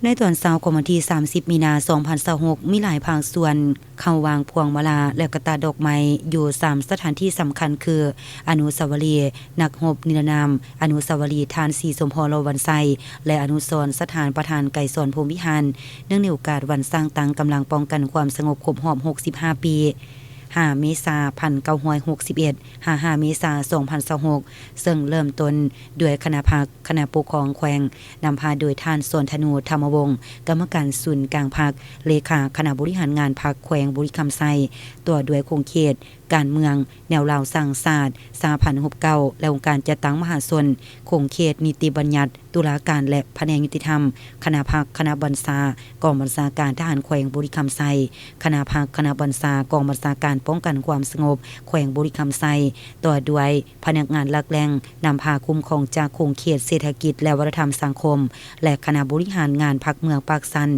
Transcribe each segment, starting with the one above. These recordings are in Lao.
ໃນຕອນເຊົ້າຂອງວັນທີສາມສິບ ມີນາ ສອງພັນຊາວຫົກ ມີຫຼາຍພາກສ່ວນເຂົ້າວາງພວງມາລາ ແລະ ກະຕ່າດອກໄມ້ຢູ່ສາມສະຖານທີ່ສຳຄັນ ຄື ອະນຸສາວະລີນັກຮົບນິລະນາມ, ອະນຸສາວະລີທ່ານສີສົມພອນ ຫຼໍ່ວັນໄຊ ແລະ ອະນຸສອນສະຖານປະທານໄກສອນພົມວິຫານ ເນື່ອງໃນໂອກາດວັນສ້າງຕັ້ງກຳລັງປ້ອງກັນຄວາມສະຫງົບຄົບຮອບ ຫົກສິບຫ້າ ປີ, ຫ້າ ເມສາ ພັນເກົ້າຮ້ອຍຫົກສິບເອັດ ຫາ ຫ້າ ເມສາ ສອງພັນຊາວຫົກ ເຊິ່ງເລີ່ມຕົ້ນດ້ວຍຄະນະພັກ, ຄະນະປົກຄອງແຂວງ ນຳພາໂດຍທ່ານ ສອນທະນູ ທຳມະວົງ ກຳມະການສູນກາງພັກ, ເລຂາຄະນະບໍລິຫານງານພັກແຂວງບໍລິຄຳໄຊ, ຕໍ່ດ້ວຍຂົງເຂດການເມືອງ, ແນວລາວສ້າງຊາດ, ສະຫະພັນຮົບເກົ້າ ແລະ ອົງການຈັດຕັ້ງມະຫາຊົນ, ຂົງເຂດນິຕິບັນຍັດ, ຕຸລາການ ແລະ ພະແນກຍຸຕິທຳ, ຄະນະພັກ, ຄະນະບັນຊາກອງບັນຊາການທະຫານແຂວງບໍລິຄຳໄຊ, ຄະນະພັກ, ຄະນະບັນຊາກອງບັນຊາການປ້ອງກັນຄວາມສະຫງົບແຂວງບໍລິຄຳໄຊ, ຕໍ່ດ້ວຍພະນັກງານຫຼັກແຫຼ່ງນຳພາຄຸ້ມຄອງຈາກຂົງເຂດເສດຖະກິດ ແລະ ວັດທະນະທຳສັງຄົມ ແລະ ຄະນະບໍລິຫານງານພັກເມືອງປາກຊັນ.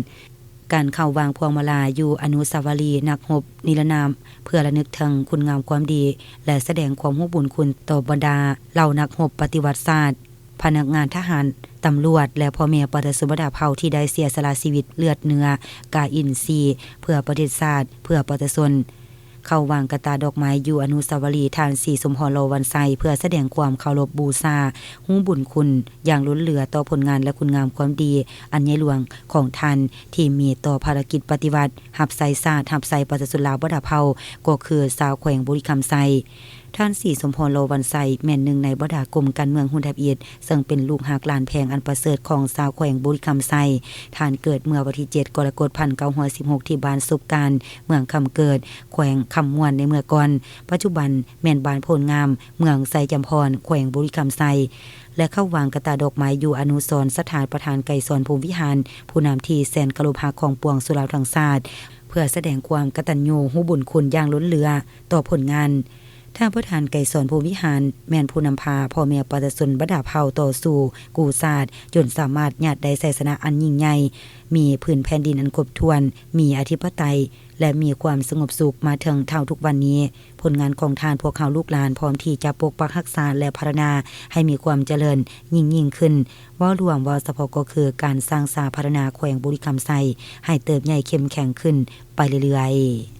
ການເຂົ້າວາງພວງມາລາຢູ່ອະນຸສາວະລີນັກຮົບນິລະນາມ ເພື່ອລະນຶກເຖິງຄຸນງາມຄວາມດີ ແລະ ສະແດງຄວາມຮູ້ບຸນຄຸນຕໍ່ບັນດາເຫຼົ່ານັກຮົບປະຕິວັດຊາດ, ພະນັກງານທະຫານ, ຕຳຫຼວດ ແລະ ພໍ່ແມ່ປະຊາຊົນບັນດາເຜົ່າທີ່ໄດ້ເສຍສະຫຼະຊີວິດເລືອດເນື້ອກາຍອິນຊີເພື່ອປະເທດຊາດ, ເພື່ອປະຊາຊົນ. ເຂົ້າວາງກະຕ່າດອກໄມ້ຢູ່ອະນຸສາວະລີທ່ານສີສົມພອນ ຫຼໍ່ວັນໄຊ ເພື່ອສະແດງຄວາມເຄົາລົບບູຊາ, ຮູ້ບຸນຄຸນຢ່າງລົ້ນເຫຼືອຕໍ່ຜົນງານ ແລະ ຄຸນງາມຄວາມດີອັນໃຫຍ່ຫຼວງຂອງທ່ານ ທີ່ມີຕໍ່ພາລະກິດປະຕິວັດ ຮັບໃຊ້ຊາດ, ຮັບໃຊ້ປະຊາຊົນລາວບັນດາເຜົ່າ ກໍຄືຊາວແຂວງບໍລິຄຳໄຊ. ທ່ານ ສີສົມພອນ ຫຼໍ່ວັນໄຊ ແມ່ນໜຶ່ງໃນບັນດາກົມການເມືອງຮຸນທຳອິດ ເຊິ່ງເປັນລູກຮັກຫຼານແພງອັນປະເສີດຂອງຊາວແຂວງບໍລິຄຳໄຊ. ທ່ານເກີດເມື່ອວັນທີເຈັດ ກໍລະກົດ ພັນເກົ້າຮ້ອຍສິບຫົກ ທີ່ບ້ານສົບການ ເມືອງຄຳເກີດ ແຂວງຄຳມ່ວນໃນເມື່ອກ່ອນ, ປັດຈຸບັນແມ່ນບ້ານໂພນງາມ ເມືອງໄຊຈຳພອນ ແຂວງບໍລິຄຳໄຊ ແລະ ເຂົ້າວາງກະຕ່າດອກໄມ້ຢູ່ອະນຸສອນສະຖານປະທານໄກສອນພົມວິຫານ ຜູ້ນຳທີ່ແສນເຄົາລົບຮັກຂອງປວງຊົນລາວທັງຊາດ ເພື່ອສະແດງຄວາມກະຕັນຍູຮູ້ບຸນຄຸນຢ່າງລົ້ນເຫຼືອຕໍ່ຜົນງານ. ທ່ານປະທານໄກສອນພົມວິຫານ ແມ່ນຜູ້ນຳພາພໍ່ແມ່ປະຊາຊົນບັນດາເຜົ່າຕໍ່ສູ້ກູ້ຊາດ ຈົນສາມາດຍາດໄດ້ໄຊຊະນະອັນຍິ່ງໃຫຍ່, ມີພື້ນແຜ່ນດິນອັນຄົບຖ້ວນ, ມີອະທິປະໄຕ ແລະ ມີຄວາມສະຫງົບສຸກມາເຖິງເທົ່າທຸກວັນນີ້. ຜົນງານຂອງທ່ານ ພວກເຮົາລູກຫຼານພ້ອມທີ່ຈະປົກປັກຮັກສາ ແລະ ພັດທະນາໃຫ້ມີຄວາມຈະເລີນຍິ່ງໆຂຶ້ນ. ເວົ້າລວມ, ເວົ້າສະເພາະກໍຄືການສ້າງສາພັດທະນາແຂວງບໍລິຄຳໄຊໃຫ້ເຕີບໃຫຍ່ເຂັ້ມແຂງຂຶ້ນໄປເລື້ອຍໆ.